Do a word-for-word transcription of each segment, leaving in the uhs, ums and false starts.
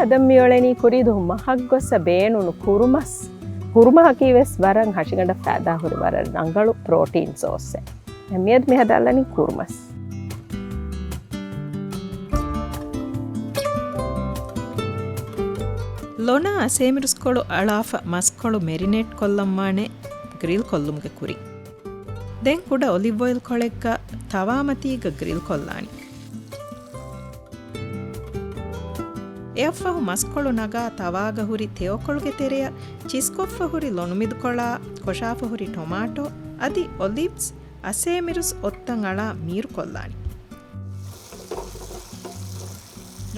އަދަ މިއުޅެނީ ކުރީ ދުވަހު މަހަށްގޮސް ބޭނުނު ކުރުމަސް. ކުރުމަހަކީ ވެސް ވަރަށް ހަށިގަނޑަށް ފައިދާ ހުރި ވަރަށް ރަނގަޅު ޕްރޯޓީން ސޯސްއެއް. މިއަދު މި ހަދާލަނީ ކުރުމަސް. ލޮނާ އަސޭމިރުސްކޮޅު އަޅާފަ މަސްކޮޅު މެރިނޭޓް ކޮށްލަންވާނެ ގްރިލް ކޮށްލުމުގެ ކުރިން. ދެން ކުޑަ އޮލިވް އޮއިލް ކޮޅެއްގަ ތަވާ މަތީގަ ގްރިލް ކޮށްލާނީ. އެއަށްފަހު މަސްކޮޅު ނަގާ ތަވާގަ ހުރި ތެޔޮކޮޅުގެ ތެރެއަށް ޗިސްކޮށްފަ ހުރި ލޮނުމިދުކޮޅާ، ކޮށާފަ ހުރި ޓޮމާޓޯ އަދި އޮލިވްސް، އަސޭމިރުސް އޮއްތަން އަޅާ މީރު ކޮށްލާނީ.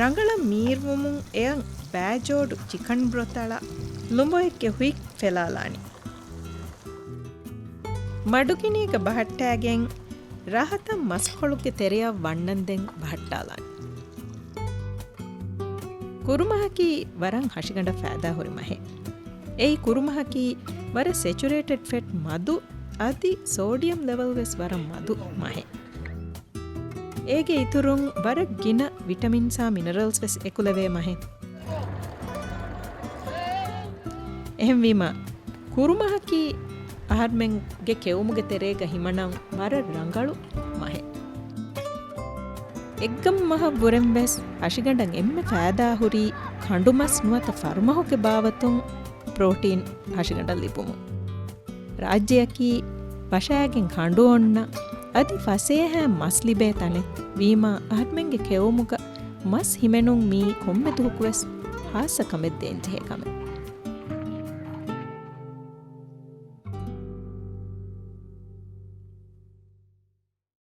ރަނގަޅަށް މީރުވުމުން އެއަށް ބައިޖޯޑު ޗިކަން ބްރޮތަޅަށް ލުނބޮއެއްގެ ހުއި ފެލާލާނީ. މަޑުގިނީގަ ބަހައްޓާގެން ރަހަތަށް މަސްކޮޅުގެ ތެރެއަށް ވަންނަންދެން ބަހައްޓާލާނީ. ކުރުމަހަކީ ވަރަށް ހަށިގަނޑަށް ފައިދާހުރި މަހެއް. އެއީ ކުރުމަހަކީ ވަރަށް ސެޗުރޭޓެޑް ފެޓް މަދު އަދި ސޯޑިއަމް ލެވެލް ވެސް ވަރަށް މަދު މަހެއް. އޭގެ އިތުރުން ވަރަށް ގިނަ ވިޓަމިންސްއާ މިނަރަލްސް ވެސް އެކުލެވޭ މަހެއް. އެހެންވީމަ، ކުރުމަހަކީ އަހަރުމެންގެ ކެއުމުގެ ތެރޭގަ ހިމަނަން ވަރަށް ރަނގަޅު މަހެއް. އެއްގަމު މަހަށްވުރެން ވެސް ހަށިގަނޑަށް އެންމެ ފައިދާހުރީ ކަނޑުމަސް ނުވަތަ ފަރުމަހުގެ ބާވަތުން ޕްރޯޓީން ހަށިގަނޑަށް ލިބުމުން. ރާއްޖެއަކީ ވަށާގެން ކަނޑު އޮންނަ އަދި ފަސޭހަ މަސް ލިބޭ ތަނެއް ވީމާ، އަހަރުމެންގެ ކެއުމުގަ މަސް ހިމެނުން މީ ކޮންމެ ދުވަހަކުވެސް ހާއްސަ ކަމެއް ދޭންޖެހޭ ކަމެއް.